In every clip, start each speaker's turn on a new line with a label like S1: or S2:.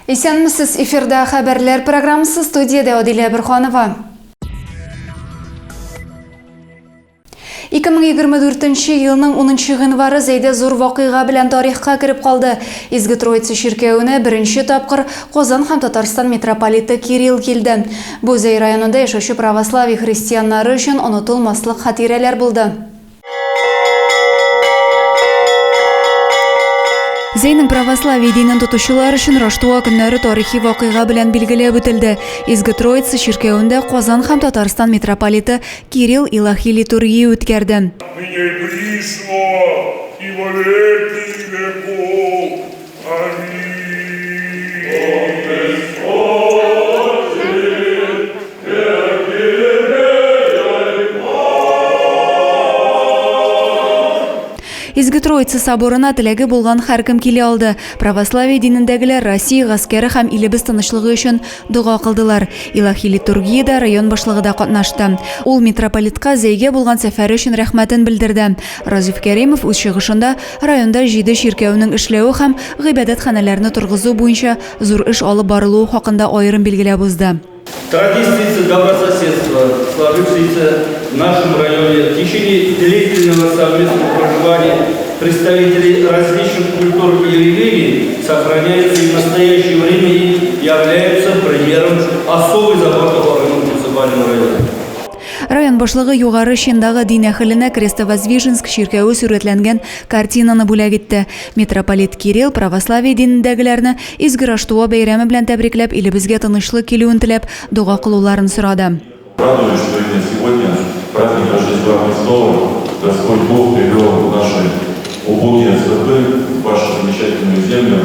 S1: Исәнмесез, эфирда хәбәрләр программасы студиядә Адилә Борханова. 2024 елның 10 гыйнвары Зәйдә зур вакыйга белән тарихка кереп калды. Изге Троица чиркәвенә беренче тапкыр Казан һәм Татарстан митрополиты Кирилл килде. Бу Зәй районында яшәүче православие христианнары өчен онытылмаслык хатирәләр булды. Зәйнең православие динен тотучылар өчен Раштуа көннәре тарихи вакыйга белән билгеләп үтелде. Изге Троица чиркәвендә Казан һәм Татарстан митрополиты Кирилл илаһи литургия үткәрде.
S2: Ныне и присно, и во веки веков. Аминь.
S1: Изге Троица соборына теләге булган һәркем килә алды. Православие динендәгеләр Россия гаскәре һәм илебез тынычлыгы өчен дога кылдылар. Илаһи литургиядә район башлыгы да катнашты. Ул митрополитка Зәйгә булган сәфәре өчен рәхмәтен белдерде. Разиф Кәримов үз чыгышында районда җиде чиркәүнең эшләве һәм гыйбадәтханәләрне торгызу буенча зур эш алып барылуы хакында аерым билгеләп узды.
S3: Традиции добрососедства, сложившиеся в нашем районе в течение длительного совместного проживания представителей различных культур и религий, сохраняются и в настоящее время и являются примером особой заботы органов муниципального района.
S1: Район башлыгы югары чиндагы дин әһеленә Крестовоздвиженск чиркәве сурәтләнгән картинаны бүләк итте. Митрополит Кирилл православие динендәгеләрне Изге Раштуа бәйрәме белән тәбрикләп, илебезгә тынычлык килүен теләп, дога кылуларын сорады.
S4: Радуюсь, что именно сегодня, праздник Рождества Христова, Господь Бог привел наши убогие стопы в вашу замечательную землю.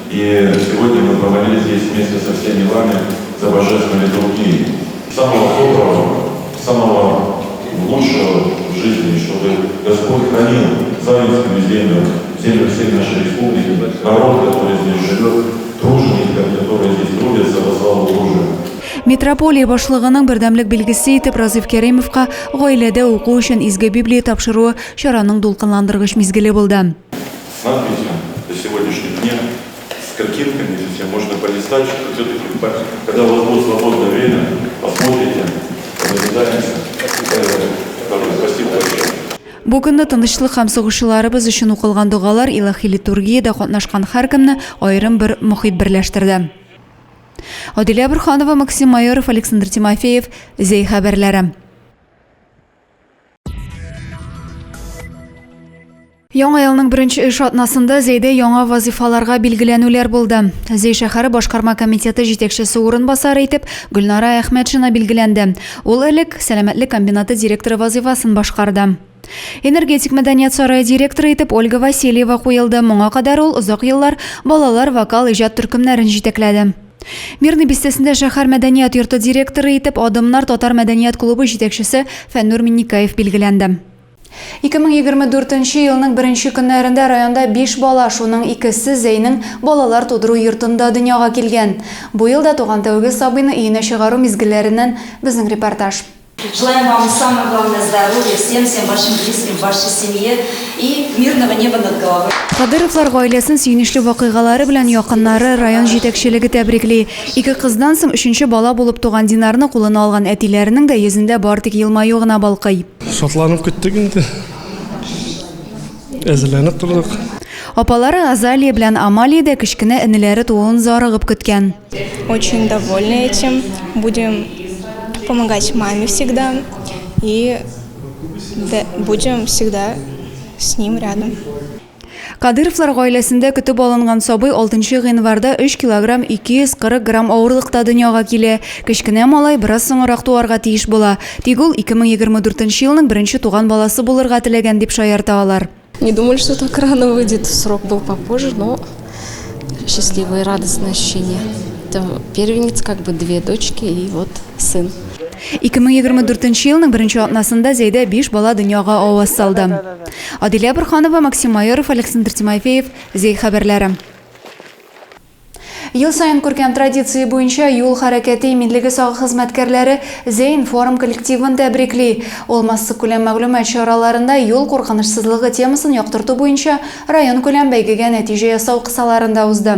S4: И сегодня мы помолились здесь вместе со всеми вами за божественной литургией. Самого доброго, самого лучшего в жизни, чтобы Господь хранил Заинскую землю, землю всей нашей республики, народ, который здесь живет, тружеников, которые здесь трудятся во славу Божию.
S1: Митрополия башлыгының бердәмлек билгесе итеп Разиф Кәримовка гаиләдә уку өчен Изге Библия тапшыруы чараның дулкынландыргыч мизгеле булды.
S4: С надписью «До сегодняшних дней» с картинками, если можно полистать, все-таки, когда у вас будет свободное время, посмотрите, понаблюдаемся. Спасибо большое.
S1: Бу көнне тынычлык һәм сугышчыларыбыз өчен укылган догалар илаһи литургиядә катнашкан һәркемне аерым бер мохит берләштерде. Адилә Борһанова, Максим Майоров, Александр Тимофеев, Зәй хәбәрләре. Яңа елның беренче эш атнасында Зәйдә яңа вазыйфаларга билгеләнүләр булды. Зәй шәһәре башкарма комитеты җитәкчесе урынбасары итеп Гөлнара Әхмәтшина билгеләнде. Ул элек сәламәтлек комбинаты директоры вазыйфасын башкарды. Энергетик мәдәният сарае директоры итеп Ольга Васильева куелды. Моңа кадәр ул озак еллар балалар вокал иҗат төркемнәрен җитәкләде. Мирный бистәсендә шәһәр мәдәният йорты директоры итеп Адымнар татар мәдәният клубы җитәкчесе Фәннур Минникаев билгеләнде. 2024 елның беренче көннәрендә районда биш бала, шуның икесе Зәйнең балалар тудыру йортында дөньяга килгән. Бу елда туган тәүге сабыйны өенә чыгару мизгелләреннән безнең репортаж.
S5: Желаем вам самое главное здоровья всем, всем вашим близким, вашей семье и мирного неба над головой.
S1: Кадыровлар гаиләсен сөенечле вакыйгалары белән якыннары, район җитәкчелеге тәбрикли. Ике кыздан соң өченче бала булып туган Динарны кулына алган әтиләренең дә йөзендә бар тик елмаю гына балкый.
S6: Шатланып көттек инде. Әзерләнеп тордык.
S1: Апалары Азалия белән Амалия дә кечкенә энеләре тууын зарыгып көткән.
S7: Очень довольны этим. Будем помогать маме всегда и будем всегда с ним рядом.
S1: Кадыровлар гаиләсендә көтеп алынган сабый 6 гыйнварда 3 килограмм 240 грамм авырлыкта дөньяга килә. Кечкенә малай бераз соңрак туарга тиеш була. Тик ул 2024 елның беренче туган баласы булырга теләгән, дип шаярта алар.
S8: Не думали, что так рано выйдет. Срок был попозже, но счастливое и радостное ощущение. Это первенец, как бы две дочки и вот сын.
S1: 2024 елның беренче атнасында Зәйдә биш бала дөньяга аваз салды. Адилә Борханова, Максим Майоров, Александр Тимофеев, Зәй хәбәрләре. Ел саен күркәм традиция буенча юл хәрәкәте иминлеге сагы хезмәткәрләре Зәй-информ коллективын тәбрикли. Ул массакүләм мәгълүмат чараларында юл куркынычсызлыгы темасын яктырту буенча районкүләм бәйгегә нәтиҗә ясау кысаларында узды.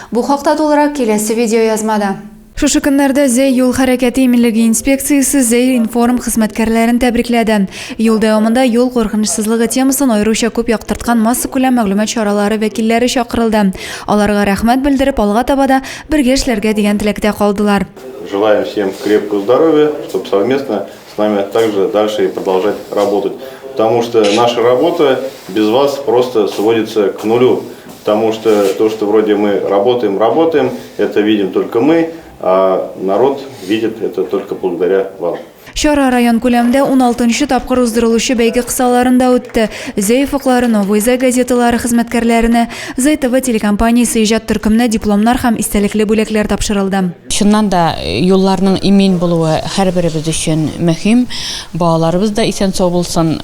S1: Бу хакта тулырак киләсе видеоязмада. Шушы көннәрдә Зәй юл хәрәкәте иминлеге инспекциясе Зәй-информ хезмәткәрләрен тәбрикләде. Ел дәвамында юл куркынычсызлыгы темасын аеруча күп яктырткан массакүләм мәгълүмат чаралары вәкилләре чакырылды. Аларга рәхмәт белдереп, алга таба да бергә эшләргә дигән теләктә калдылар.
S9: Желаем всем крепкого здоровья, чтобы совместно с нами также дальше и продолжать работать. Потому что наша работа без вас просто сводится к нулю. Потому что то, что вроде мы работаем, работаем, это видим только мы, а народ видит это только благодаря вам.
S1: Чара район күләмендә уналтынчы тапкыр уздырылучы бәйге кысаларында үтте. Зәй офыклары, Новый Зай газеталары хезмәткәрләренә, Зәй ТВ телекомпаниясе иҗат төркеменә дипломнар һәм истәлекле бүләкләр тапшырылды.
S10: Чыннан да, юлларның имин булуы һәрберебез өчен мөһим. Балаларыбыз да исән-сау булсын,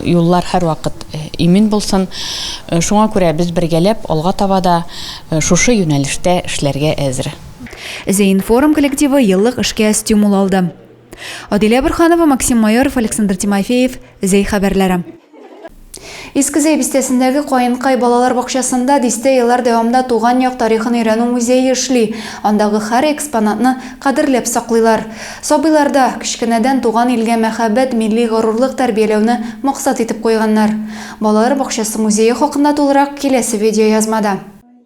S10: юллар һәрвакыт имин булсын. Шуңа күрә без бергәләп алга таба да шушы юнәлештә эшләргә әзер.
S1: Зәй-информ коллективы еллык эшкә стимул алды. Адилә Борһанова, Максим Майоров, Александр Тимофеев, Зәй хәбәрләре. Иске Зәй бистәсендәге Каенкай балалар бакчасында дистә еллар дәвамында туган як тарихын өйрәнү музее эшли. Андагы һәр экспонатны кадерләп саклыйлар. Сабыйларда кечкенәдән туган илгә мәхәббәт, милли горурлык тәрбияләүне максат итеп куйганнар. Балалар бакчасы музее хакында тулырак киләсе видеоязмада.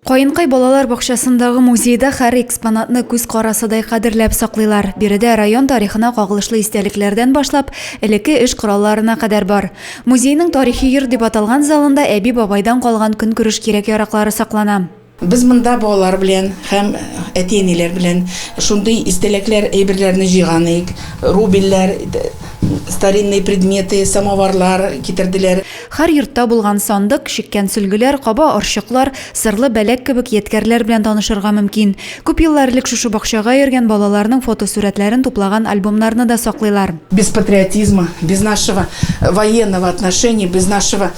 S1: Каенкай балалар бакчасындагы музейда һәр экспонатны күз карасыдай кадерләп саклыйлар. Биредә район тарихына кагылышлы истәлекләрдән башлап, элекке эш коралларына кадәр бар. Музейның Тарихи йорт дип аталган залында әби-бабайдан калган көнкүреш кирәк-яраклары саклана.
S11: Без монда балалар белән һәм әти-әниләр белән шундый истәлекләр, әйберләрне җыйган идек. Рубельләр, старинные предметы, самоварлар китерделәр.
S1: Һәр йортта булган сандык, чиккән сөлгеләр, каба орчыклар, сырлы бәләк кебек ядкәрләр белән танышырга мөмкин. Күп еллар элек шушы бакчага йөргән балаларның фотосурәтләрен туплаган альбомнарны да саклыйлар.
S11: Без патриотизма, без нашего военного отношения, без нашего,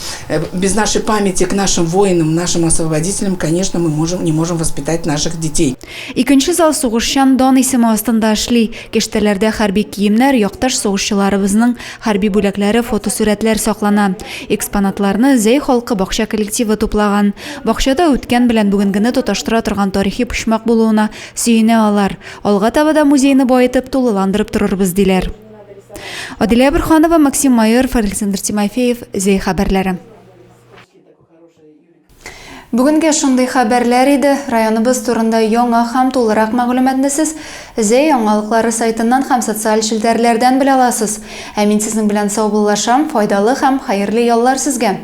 S11: без нашей памяти к нашим воинам, нашим освободителям, конечно, мы можем, не можем воспитать наших детей.
S1: Икенче зал Сугышчан дан исеме астында эшли. Киштәләрдә хәрби киемнәр, якташ сугышчыларыбызның хәрби бүләкләре, фотосурәтләр саклана. Экспонатларны Зәй халкы бакча коллективы туплаган. Бакчада үткән белән бүгенгене тоташтыра торган тарихи почмак булуына сөенә алар. Алга таба да музейны баетып, тулыландырып торырбыз, диләр. Адилә Борһанова, Максим Майоров, Александр Тимофеев, Зәй хәбәрләре. Бүгенгә шундый хәбәрләр иде. Районыбыз турында яңа һәм тулырак мәгълүматны сез Зәй яңалыклары сайтыннан һәм социаль челтәрләрдән белә аласыз. Ә мин сезнең белән саубуллашам, файдалы һәм хәерле яллар сезгә!